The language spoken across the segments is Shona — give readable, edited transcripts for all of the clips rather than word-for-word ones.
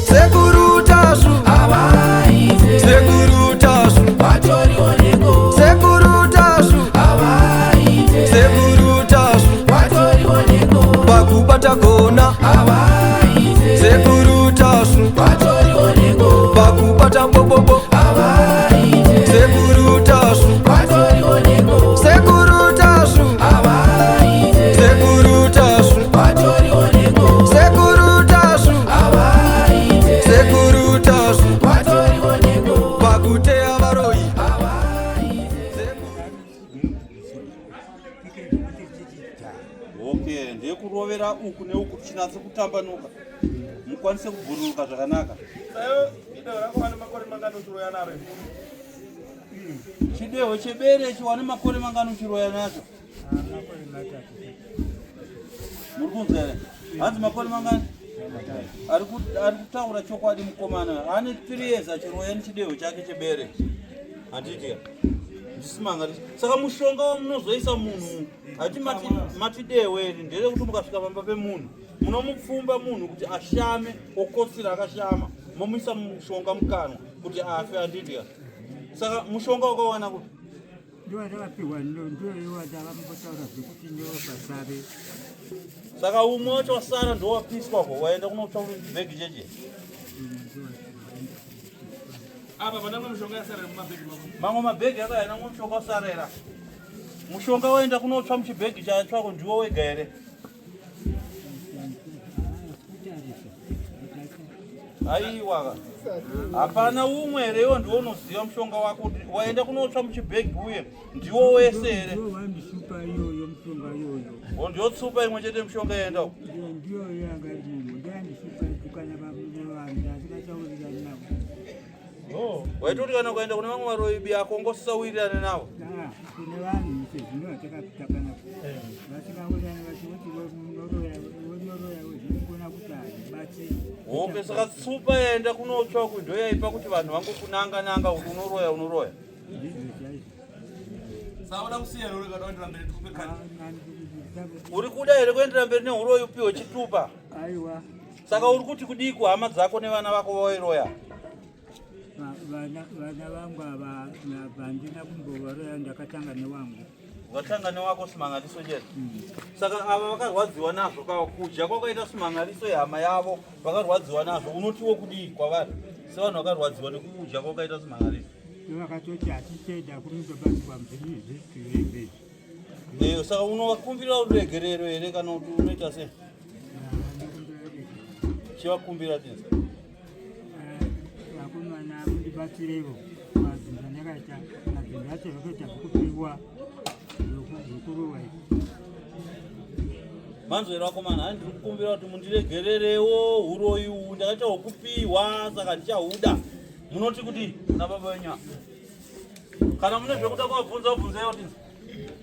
Sekuru Tasvu, Sekuru Tasvu, Sekuru Tasvu, Sekuru Tasvu, pakubata gona, Sekuru Tasvu, pakubata bobobo, Sekuru Tasvu, Sekuru Tasvu, Sekuru Tasvu, Sekuru Tasvu, Sekuru Tasvu, pakuteya varoyi. Okay, ndeyekurovera uku neuku tichinatsa kutambanuka mukwanise kubhururuka zvakanaka. Chidehwe chebere ichi wane makore mangani uchiroya nacho? Muri kunzwa here? Hanzi makore mangani? Ari kutaura chokwadi mukomana. Ane 3 years achiroya nechidehwe chake chebere. Handiti ndisimanga. Saka mushonga wamunozoisa munhu hati mati dehwe iri nderekuti mukasvika pamba pemunhu munomupfumba munhu kuti ashame okotsira akashama momuisa mushonga mukanwa kuti afe handiti saka mushonga wakawana kuti Ndowatakapiwa ndowatavambotaura zvekuti ndowapasave. Saka umwe wacho wasara ndowapiswa ko waenda kunotsva bhegi cheche. Apa pana mwe mushonga yasara mumabhegi mako. Mamwe mabhegi akayana mwe mushonga wasarera. Mushonga waenda kunotsva muchibhegi chatsvako ndiwo wega here? Aiwa, hapana umwe here iwo ndiwo unoziva mushonga wako waenda kunotsva muchibhegi uye ndiwo wese here? Ndiyo tsupa imwe chete mushonga yaenda uko. Oh. Waitoti kana ukaenda kune vamwe varoyi biyako ungosisawirirane navo. Kune vanhu sezvino vatakapita panapa vasingawirirane vachikuti wonoroya zvinogona kuti hazvibatsiri. Okay, saka tsupa yaenda kunotsva uku ndo yaipa kuti vanhu vangokunanga nanga kuti unoroya unoroya. Ndizvo chaizvo. Saka uda kusiya here kana kuendera mberi tikupe kadi? Uri kuda here kuendera mberi nehuroyi upiwe chitupa? Aiwa. Saka uri kuti kudii kuhama dzako nevana vako vawairoya? Vana vangu ava handina kumbovaroya, ndakatanga newangu. Ukatanga newako Simangaliso chete? Saka ava vakarwadziwa nazvo ka kudya kwakaita Simangaliso yehama yavo vakarwadziwa nazvo unotiwo kudii kwavari sevanhu vakarwadziwa nekudya kwakaita Simangaliso? Vakatoti haticheda kunotobatsirwa muzvinhu zvezvi. Eyo saka unovakumbira ruregerero here kana kuti unoita sei? Chivakumbira tinzi. Vakomana mundibatsireiwo madzinza ndakaita madzinza acho zvakaita zvekupiwa zvekurowa izvi. Manzwero akomana hani ndiri kukumbira kuti mundiregererewo huroyi uhu ndakaita hwekupiwa saka ndichahuda. Munoti kudii kuna baba venyu ava? Kana mune zvekuda kuvabvunza vabvunzeiwo tinzi.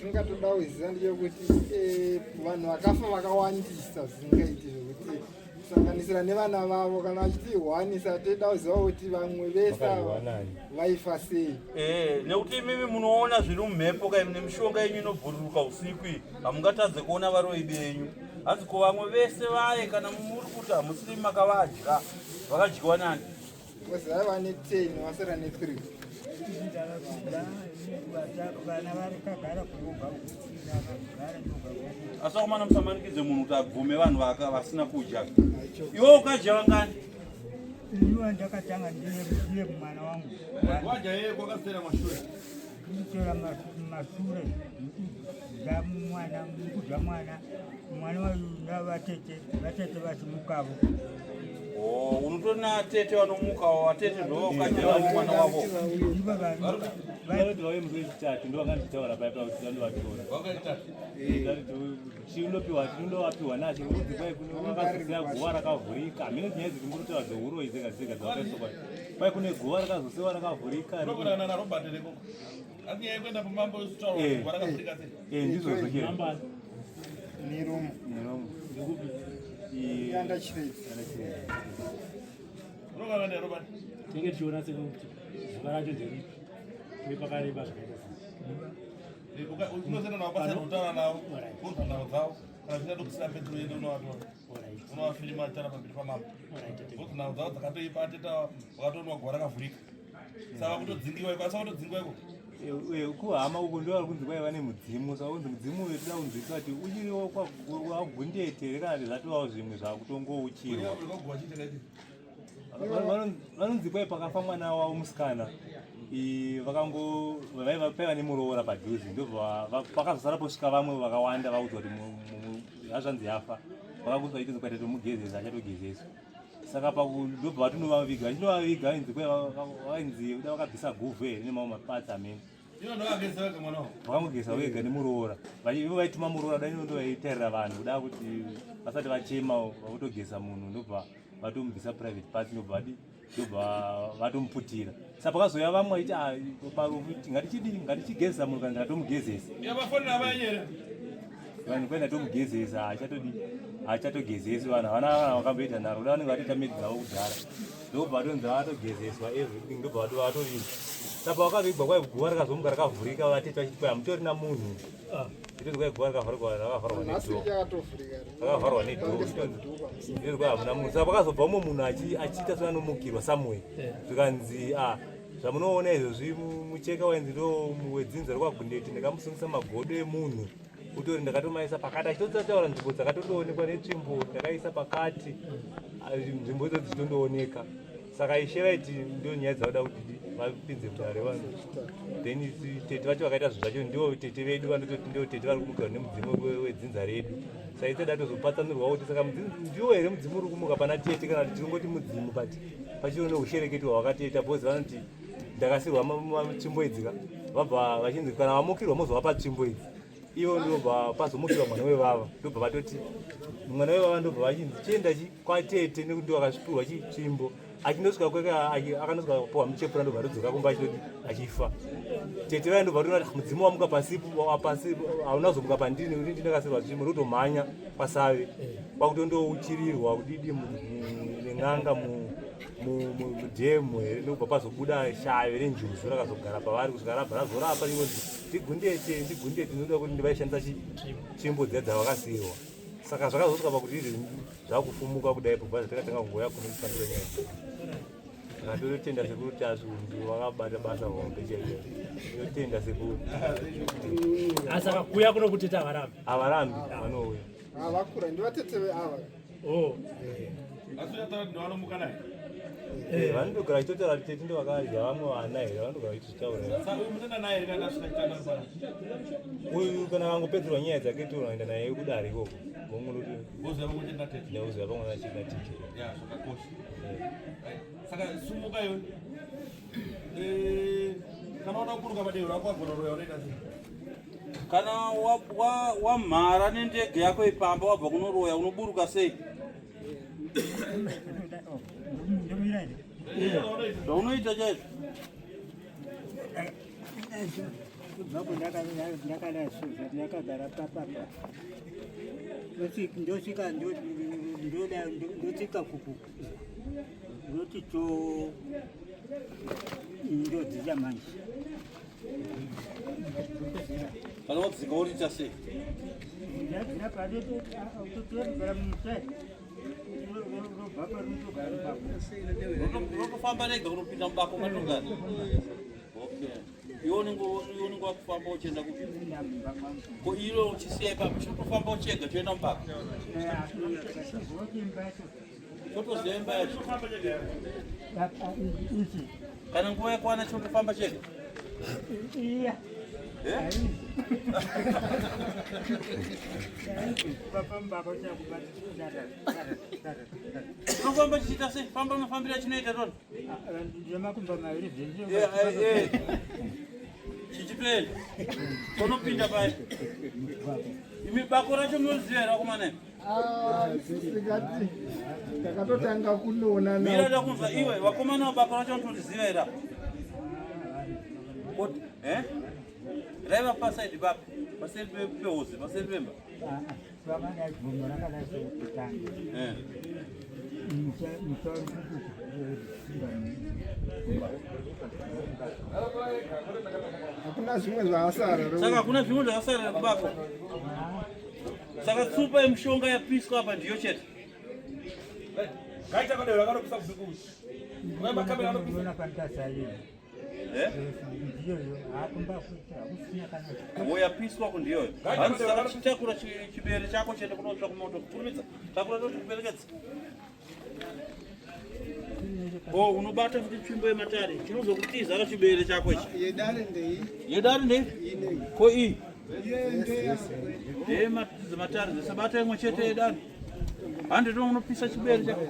Tingatoda kuziva ndechekuti eh, vanhu vakafa vakawandisa zvisingaiti zvekuti kusanganisira nevana vavo kana vachitihwanisa toda kuziva kuti vamwe vese ava vaifa sei. Eh, nekuti imimi munoona zviri mumhepo kai mune mishonga yenyu inobhururuka usiku iyi hamungatadze kuona varoyi benyu hanzi ko vamwe vese vaye kana muri kuti hamusiri makavadya vakadyiwa nani Because vaiva ne 10 vasara ne 3. Asi vakomana musamanikidze munhu kuti abvume vanhu vaka vasina kudya. Iwe ukadya vangani? Iwe ndakatanga ndiye mwana wangu. Wadya yeye kwakasera mashure. Kutora mashure kudya mwana kudya mwana mwana wavatete vatete vachimukavo. Oh, unotori natete vanomukawo vatete ndovakadya mwana wavo. Vanoti vauye musi wechitatu ndovanga ndichitaura paya pakuti vandovatora. Chindopiwa chinondovapiwa nacho rudzi kwai vakazosiya guva rakavhurika. Hameno nyaya idzi tingototaura dzeuroyi dzega dzega dzavakaiswa kwai. Kwai kune guva rakazosiwa rakavhurika. Unokonana naRobert here ikoko? Asi nyaya yekuenda pamambo yozotaura kuti guva rakavhurika sei? Eh, ndizvozvo chete. Neromo. Neromo. Yanda Chiredzi. Unokonana naRobert. Tinenge tichiona sekuti zuva racho nderipi uye pakareba zvakaita sei. Unozoenda navo pasina kutaura navo, wonzwa nhau dzavo. Kana zvisina ndokusina petro yende unovatora. Unovafilima achitaura pamberi pamambo. Because nhau dzavo dzakatoipa ateta vakatoonwa guva rakavhurika. Saka kutodzingiwa iko, asi vakutodzingiwa iko. Kuhama uko ndo vari kunzi kwaiva nemudzimu saka kunzi mudzimu uyu toda kunzwisisa kuti uchiriwo kwagundete here kana kuti zvatovawo zvimwe zvakutongouchirwa. Vanonzi kwai pakafa mwana wavo musikana vakango vaiva paiva nemuroora padhuze ndobva pakazosara posvika vamwe vakawanda vaudzwa kuti hazvanzi yafa vakakudzwa itinzi kwaita tomugezesa achatogezeswa saka ndobva vatinovaviga vachinovaviga vainzi kwai vainzi kuda vakabvisa guvhu here nemamwe mapatsi amene Vakangogeza wega nemuroora. Ivo vaituma muroora dai ndo vaitarira vanhu kuda kuti vasati vachema vakutogeza munhu ndobva vatomubvisa private parts ndobva vadi ndobva vatomuputira. Saka pakazouya vamwe vaiti ah, parufu ngatichidii ngatichigeza munhu kana ndatomugezesa. Vanhu kwai ndatomugezesa haachatodi haachatogezesi vanhu havana kana vakamboita nharo kuda vanenge vatoita medzi dzavo kudhara. Ndobva vatonzi vatogezeswa everything ndobva vato vatovigwa. Saka vakavigwa kwai guva rakazomuka rakavhurika vatete vachiti kwai hamutorina munhu. Ah. Itonzi kwai guva rakavharwa rakavharwa Nhasi nedhoo. chakatovhurika. Rakavharwa nedhoo. Itonzi kwai hamuna munhu. Saka pakazobva umwe munhu achiita seanomukirwa somewhere. Zvikanzi ah zvamunoona izvozvi mucheka wainzi ndo wedzinza rekwaGundeti ndakamusungisa magodo emunhu. Utori ndakatomaisa pakati achitotaura nzvimbo dzakatotoonekwa netsvimbo ndakaisa pakati ah, nzvimbo idzo dzichitondooneka saka ishe vaiti ndo nyaya dzavada kuti vapinze mudare vanhu then tete vacho vakaita zvinhu zvacho ndivo tete vedu vanototi ndivo tete vari kumukirwa nemudzimu wedzinza redu saka ite datozopatsanurwa kuti saka ndiwo here mudzimu uri kumuka pana tete kana kuti tirongoti mudzimu but pachiro neushereketi hwavakatoita because vanoti ndakasirwa tsvimbo idzi ka vabva vachinzi kana vamukirwa mozovapa tsvimbo idzi ivo ndobva pazomukirwa mwana wevava ndobva vatoti mwana wevava ndobva vachinzi chienda chi kwatete nekuti ndo akasvipirwa chitsvimbo achindosvika kweka akanosvika kupiwa muchepura ndobva atodzoka kumba achitoti achifa tete vaya ndobva toona ah, mudzimu wamuka pasipo pasi hauna kuzomuka pandiri nekuti ndinakasirwa tsvimbo ndotomhanya kwasave kwakutondouchirirwa kudidi nen'anga mudhemu here ndokubva pazobuda shave renjuzu rakazogara pavari kusvika rabva razorapa ringonzi ndigundete ndigundete ndinoda kuti ndivaishandisa tsvimbo dziya dzavakasiirwa saka zvakazosvika pakuti izvi zvakufumuka kudai pobva zvatakatanga kungouya kuno kufambira nyaya saka ndinotenda sekuru tasvu vakabata basa hombe chaizvo ndinotenda sekuru asi akakuya kuno kuteta havarambi havarambi vanouya vakura ndivatete ava Oh. Asi uyataura kuti ndovanomuka naye. Eh, vanotogara vachitotaura kuti tete ndovakadya vamwe vana here vanotogara vachitotaura. Saka uyu munoenda naye here kana asvika chitanda pana? Uyu kana angopedzerwa nyaya dzake toenda naye kudare ikoko. Vongonoti Woziva pamwe chete natete. ndauziva pamwe nachete natete. Ya, zvakakosha. Right. Saka sumuka iwe. Eh, kana uda kuburuka padehwe rako wagona roya unoita sei? Kana wamhara wa, wa nendege yako ipamba wabva kunoroya unoburuka sei? Zvaunoita chaizvo. Ndakagara papapa ndosvika ndotsika kuku ndoti to ndodzidza manje Kana wadzika uriita sei? Unotofamba rega unopinda mubako matogara. Okay. Iwe unenge unenge wakufamba uchienda kupi? Ko iro uchisiya ipapo chinotofamba uchega choenda mubako. Chotoziva imba yacho. Kana nguva yakwana chotofamba chega. Iya. Eh? Unofamba chichiita sei? Famba mafambiro achinoita tona. Ndemakumba maviri Eh, eh, eh. Chichitoenda. Tonopinda paya. Imi bako racho munoriziva here vakomana imi? Ah, isusu takatotanga kunoona Mira ndakunzwa iwe vakomana bako racho vanotoriziva here apa? Kuti eh? Raiva pasaidi papi? Paseri pehozi, paseri pemba. Eh. Hakuna zvimwe zvakasara. Saka hakuna zvimwe zvakasara kubako. Saka tsupa yemushonga yapiswa apa ndiyo chete. Gaita kadero akanopisa usiku. Ukai makamera anopisa. Unoona pandasaii Eh? ndiyoyo hakumba hakusina kana Woyapiswa kundiyoyo. Gaita Hanzi kadero saka chitakura chibere chako chiende kunotsva kumoto. Kurumidza. Takura toti kuperekedza. O unobata futi tsvimbo yematare. Chinozokutiza ka chibere chako ichi. Yedare ndei. Yedare ndei? Inei. Ko iyi? Ndeyematare dzese bata imwe chete yedare. Handi to unopisa chibere chako.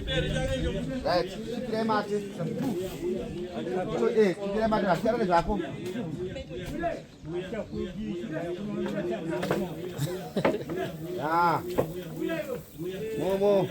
Right, chipirai mate. Chipirai mate, vasiyana nezvako. Ya. Momo.